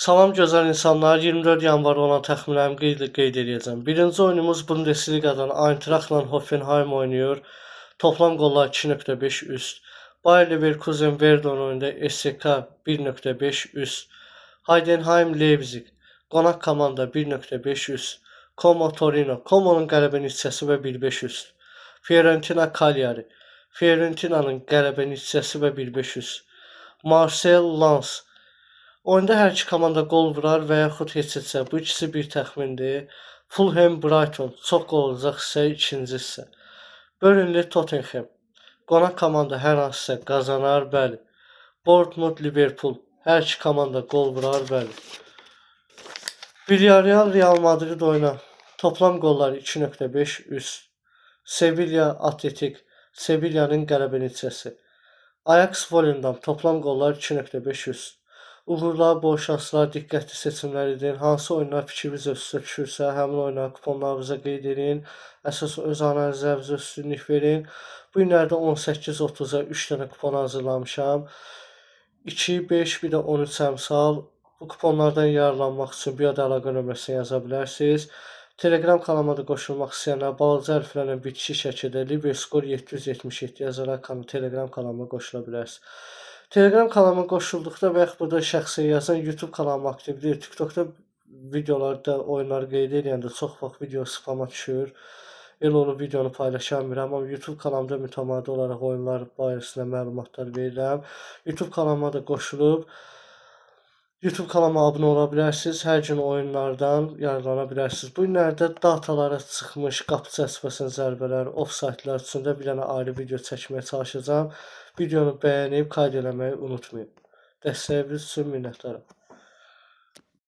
Salam gözəl insanlar, 24 yanvar olan təxminlərimi qeyd eləyəcəm. Birinci oyunumuz Bundesliqadan Eintrachtla Hoffenheim oynayır. Toplam qollar 2.5 üst. Bayer Leverkusen Werder oyunda SK 1.5 üst. Heidenheim Leipzig qonaq komanda 1.5 üst. Como Torino, Como'nun qələbə neticəsi və 1.5 üst. Fiorentina Cagliari, Fiorentina'nın qələbə neticəsi və 1.5 üst. Marseille Lens. Oyunda hər iki komanda qol vurar və yaxud heç-heçə. Bu ikisi bir təxmindir. Fulham Brighton çox qol olacaq hissə, ikinci hissə. Burnley Tottenham. Qonaq komanda hər hansısa qazanar, bəli. Bournemouth Liverpool. Hər iki komanda qol vurar, bəli. Villarreal Real Madrid oyuna. Toplam qollar 2.5 üst. Sevilla Atletik. Sevilla'nın qələbə neticəsi. Ajax Volendam toplam qollar 2.5 üst. Uğurlar, bol şanslar, diqqətli seçimlər edin. Hansı oyunlar fikriniz üstə düşürsə, həmin oyunları kuponlarınıza qeyd edin. Əsas öz analizlərinizə üstünlük verin. Bu günlərdə 18.30-a 3 dənə kupon hazırlamışam. 2, 5, bir də 13 əmsal. Bu kuponlardan yararlanmaq üçün biod əlaqə nömrəsinə yaza bilərsiniz. Telegram kanalıma da qoşulmaq istəyənlər balaca hərflərlə bitişik şəkildə Liberscore 777 yazaraq Telegram kanalıma qoşula bilərsiniz. Telegram kanalıma qoşulduqda və yaxud burada şəxsi yazan YouTube kanalım aktivdir. TikTokda videolarda oyunları qeyd edəndə çox vaxt video spama düşür. Elə onu videonu paylaşamıram, amma YouTube kanalımda mütəmadi olaraq oyunlar barəsində məlumatlar verirəm. YouTube kanalıma da qoşulub YouTube kanalıma abunə ola bilərsiniz. Hər gün oyunlardan yararlana bilərsiniz. Bu günlərdə datalara çıxmış qapı cəsbəsinə zərbələr, ofsaytlar üçün də bir dənə ayrı video çəkməyə çalışacağam. Videonu bəyənib qayd eləməyi unutmayın. Dəstəyiniz üçün minnətdaram.